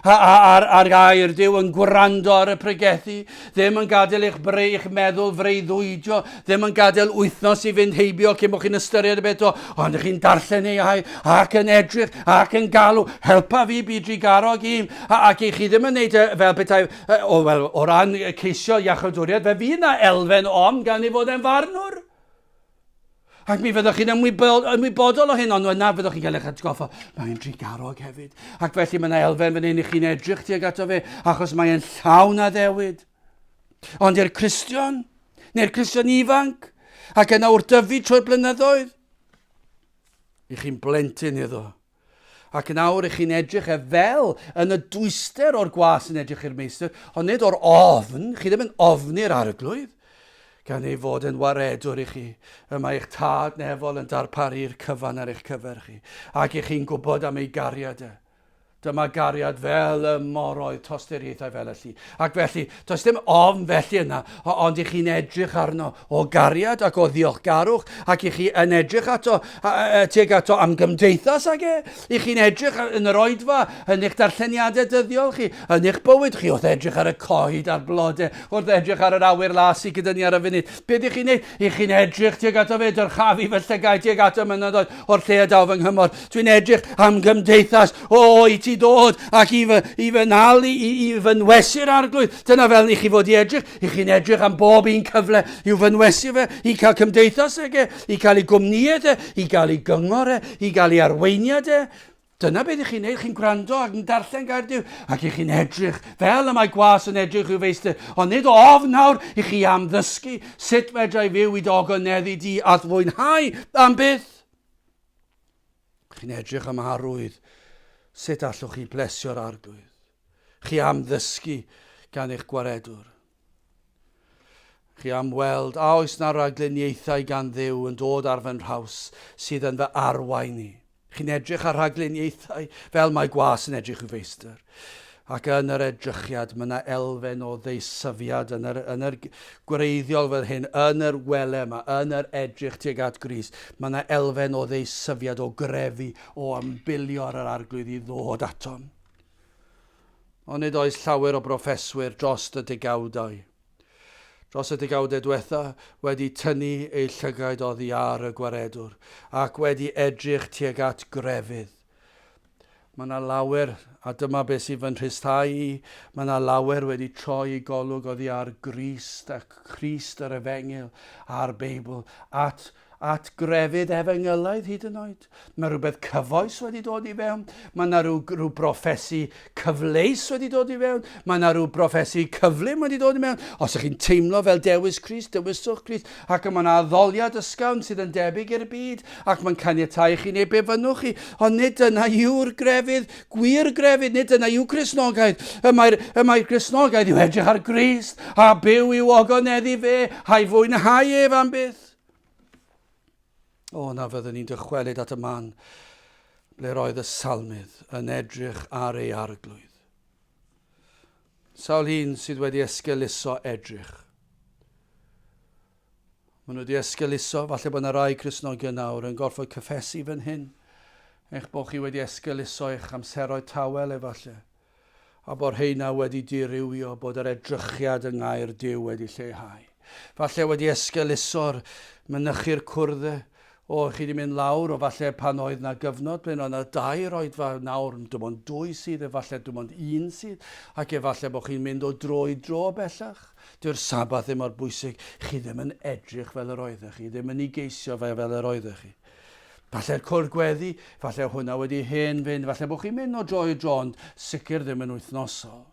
ar, ar gair Duw, yn gwrando ar y pregethu, ddim yn gadael eich, bre, eich meddwl freuddwydio, ddim yn gadael wythnos i fynd heibio cyn bod chi'n ystyried y beth o, ond ych chi'n darllen ei air ac yn edrych ac yn galw, helpa fi bu drugarog i'm, ac i chi ddim yn neud e fel petai, o, wel, o ran ceisio iachawdwriaeth, fe fydd na elfen ofn gan ei fod e'n farnwr. Ac mi fyddwch chi'n ymwybodol o hyn, ond yna fyddwch chi'n cael eich atgoffa, mae'n drugarog hefyd. Ac felly mae yna elfen fan hyn i chi'n edrych tuag ato fe, achos mae'n llawn addewid. Ond i'r Cristion, neu'r Cristion ifanc, ac yna wrth dyfu trwy'r blynyddoedd, i chi'n blentyn iddo. Ac yn awr ych chi'n edrych e fel yn y dwyster o'r gwas yn edrych i'r meistr, ond nid o'r ofn, chi ddim yn ofni'r arglwydd, gan ei fod yn waredwr i chi. Y mae eich tad nefol yn darparu'r cyfan ar eich cyfer chi, ac ych chi'n gwybod am ei gariad e. Dyma gariad fel y moroedd, tosturiaethau fel y lli. Ac felly, does dim ofn felly yna, ond i chi'n edrych arno o gariad ac o ddiolchgarwch, ac i chi yn edrych ato, tuag ato am gymdeithas ag e, i chi'n edrych yn yr oedfa, yn eich darlleniadau dyddiol chi, yn eich bywyd chi, wrth edrych ar y coed a'r blodau, wrth edrych ar yr awyr las sydd gyda ni ar y funud. Be ydych chi'n neud? I chi'n edrych tuag ato fe, dyrchafu fy llygaid tuag ato mynyddoedd o'r lle y daw fy nghymorth. Dwi'n edrych am gymdeithas, o, i ti dod ac i fy, i fy nal, i, i, i fynwesu'r arglwydd. Dyna fel i chi fod i edrych. I chi'n edrych am bob un cyfle i'w fynwesu fe, i cael cymdeithas ag e, i gael ei gwmnïaeth e, i gael ei gyngor e, i gael ei arweiniad e. Dyna beth ych chi'n neud, chi'n gwrando ac yn darllen gair Duw, ac ych chi'n edrych, fel y mae gwas yn edrych i'w feistr, ond nid ofn nawr i chi am ddysgu sut fedra i fyw i dy ogoneddu di a'th fwynhau am byth. Chi'n edrych am arwydd, sut allwch chi blesio'r arglwydd? Chi am ddysgu gan eich gwaredwr. Chi am weld a oes na ragluniaethau gan Dduw yn dod ar fy nhraws sydd yn fy arwain i. Chi'n edrych ar rhagluniaethau fel mae gwas yn edrych i'w feistr. Ac yn yr edrychiad mae yna elfen o ddeisyfiad yn yr, yn yr gwreiddiol fel hyn, yn yr wele yma, yn yr edrych tuag at Grist. Mae yna elfen o ddeisyfiad, o grefu, o ymbilio ar yr arglwydd i ddod atom. Ond nid oes llawer o broffeswyr dros y degawdau, dros y degawdau diwetha, wedi tynnu eu llygaid oddi ar y Gwaredwr ac wedi edrych tuag at grefydd. Mae yna lawer, a dyma beth sy'n fy nhristhau i, mae yna lawer wedi troi eu golwg oddi ar Grist a Christ yr Efengyl a'r Beibl at at grefydd efengylaidd hyd yn oed. Mae rhywbeth cyfoes wedi dod i fewn. Mae yna rhyw, rhyw broffesu cyfleus wedi dod i fewn. Mae yna rhyw broffesu cyflym wedi dod i mewn. Os ydych chi'n teimlo fel dewis Crist, dewiswch Crist. Ac mae yna addoliad ysgafn sydd yn debyg i'r byd ac mae'n caniatáu i chi wneud be fynnwch chi. Ond nid dyna yw'r grefydd, gwir grefydd, nid dyna yw Cristnogaeth. Y mae'r, y mae'r Gristnogaeth yw edrych ar Grist a byw i'w ogoneddu fe a'i fwynhau ef am byth. O, na fyddwn ni'n dychwelyd at y man ble roedd y salmydd yn edrych ar ei arglwydd. Sawl un sydd wedi esgeuluso edrych. Maen nhw wedi esgeuluso, falle bod yna rai Cristnogion nawr yn gorfod cyffesu fan hyn, eich bod chi wedi esgeuluso eich amseroedd tawel efallai, a bod rheina wedi dirywio, bod yr edrychiad yng ngair Duw wedi lleihau. Falle wedi esgeuluso'r mynychu'r cwrdde, o, chi wedi mynd lawr, o falle pan oedd na gyfnod ble oedd na dair oedfa, nawr dim ond dwy sydd, efallai dim ond un sydd, ac efallai bod chi'n mynd o dro i dro bellach. Dyw'r Sabath ddim mor bwysig, chi ddim yn edrych fel yr oeddech chi, ddim yn ei geisio fe fel yr oeddech chi. Falle'r cwr gweddi, falle hwnna wedi hen fynd, falle bod chi'n mynd o dro i dro, ond sicr ddim yn wythnosol.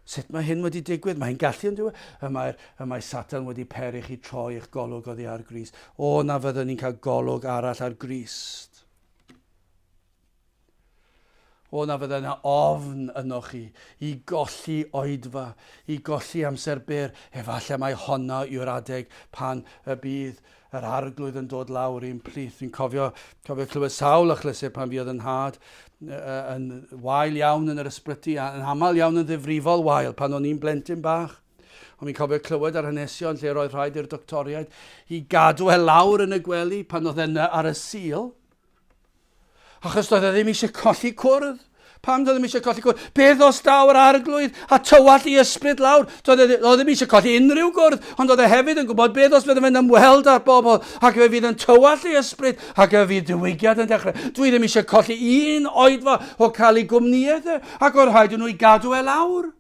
Sut mae hyn wedi digwydd? Mae hi'n gallu yn dyw e? Y mae'r, y mae Satan wedi peri chi troi eich golwg oddi ar Grist. O, na fyddwn ni'n cael golwg arall ar Grist. O, na fydde yna ofn ynoch chi i golli oedfa, i golli amser byr. Efallai mai honno yw'r adeg pan y bydd yr arglwydd yn dod lawr i'n plith. Fi'n cofio, cofio clywed sawl achlysur pan fuodd yn nhad yn wael iawn yn yr ysbyty, a yn aml iawn yn ddifrifol wael pan o'n i'n blentyn bach. Ond fi'n cofio clywed ar hanesion lle roedd rhaid i'r doctoriaid i gadw e lawr yn y gwely pan oedd e'n ar y Sul. Achos doedd e ddim eisiau colli cwrdd. Pam doedd e ddim eisiau colli cwrdd? Beth os daw'r arglwydd a tywallt i ysbryd lawr? Doedd e, doedd e ddim eisiau colli unrhyw gwrdd, ond doedd e hefyd yn gwybod beth os fydde fe'n ymweld â'r bobl ac fe fydd yn tywallt ei ysbryd ac fe fydd diwygiad yn dechrau. Dwi ddim eisiau colli un oedfa o cael ei gwmnïaeth e, ac oedd rhaid i nhw i gadw e lawr.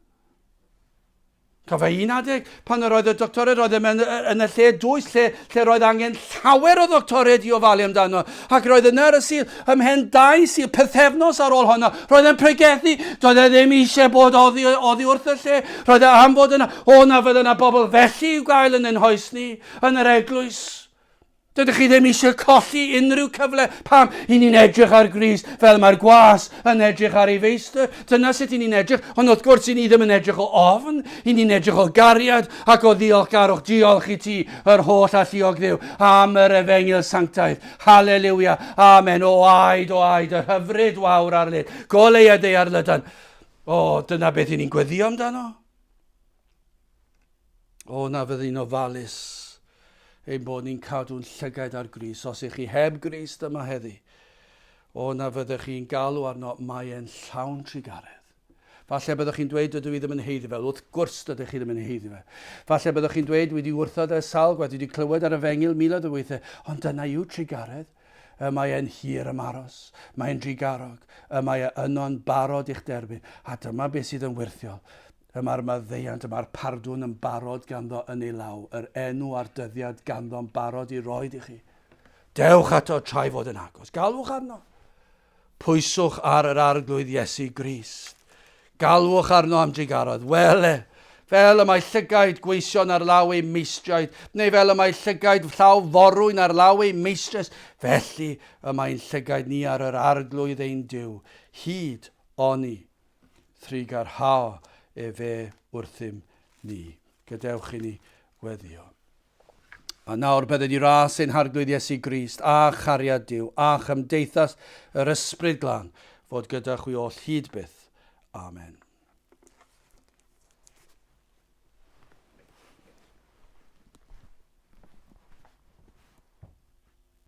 Cofia un adeg pan yr oedd y doctoriaid, roedd e mewn, yn y lle dwys, lle, lle roedd angen llawer o ddoctoriaid i ofalu amdano. Ac roedd yna ar y Sul, ymhen dau Sul, pythefnos ar ôl honno, roedd e'n pregethu, doedd e ddim eisiau bod oddi, oddi wrth y lle, roedd e am fod yna, o na fydde yna bobl felly i'w gael yn ein hoes ni, yn yr eglwys. Dydych chi ddim eisiau colli unrhyw cyfle. Pam? I ni'n edrych ar Grist fel mae'r gwas yn edrych ar ei feistr. Dyna sut i ni'n edrych. Ond wrth gwrs, i ni ddim yn edrych o ofn. I ni'n edrych o gariad ac o ddiolchgarwch. Diolch i ti, yr holl alluog Dduw, am yr efengyl sanctaidd. Haleliwia. Amen. O aed, o aed, yr hyfryd wawr ar led. Goleuad ei ar lydan. O, dyna beth i ni'n gweddio amdano. O, na fyddi'n ofalus ein bod ni'n cadw'n llygaid ar Grist. Os ych chi heb Grist yma heddi, o, na fyddech chi'n galw arno, mae e'n llawn trugaredd. Falle byddwch chi'n dweud dydw i ddim yn haeddu fe. Wrth gwrs dydych chi ddim yn haeddu fe. Falle byddwch chi'n dweud wedi wrthod e sawl gwaith, wedi clywed ar y fengil miloedd o weithiau, ond dyna yw trugaredd. Y mae e'n hir ymaros, mae'n drugarog, y mae e yno'n barod i'ch derbyn, a dyma beth sydd yn wyrthiol. Y mae'r maddeuant, y mae'r pardwn yn barod ganddo yn ei law, yr enw a'r dyddiad ganddo'n barod i roed i chi. Dewch ato tra'i fod yn agos. Galwch arno. Pwyswch ar yr Arglwydd Iesu Grist. Galwch arno am drugaredd. Wele, fel y mae llygaid gweision ar law eu meistriaid, neu fel y mae llygaid llaw forwyn ar law ei meistres, felly y mae'n llygaid ni ar yr Arglwydd ein Duw, hyd oni Thrugarhao efe wrthym ni. Gadewch i ni weddio. A nawr bydded i ras ein Harglwydd Iesu Grist, a chariad Duw, a chymdeithas yr Ysbryd Glân, fod gyda chwi oll hyd byth. Amen.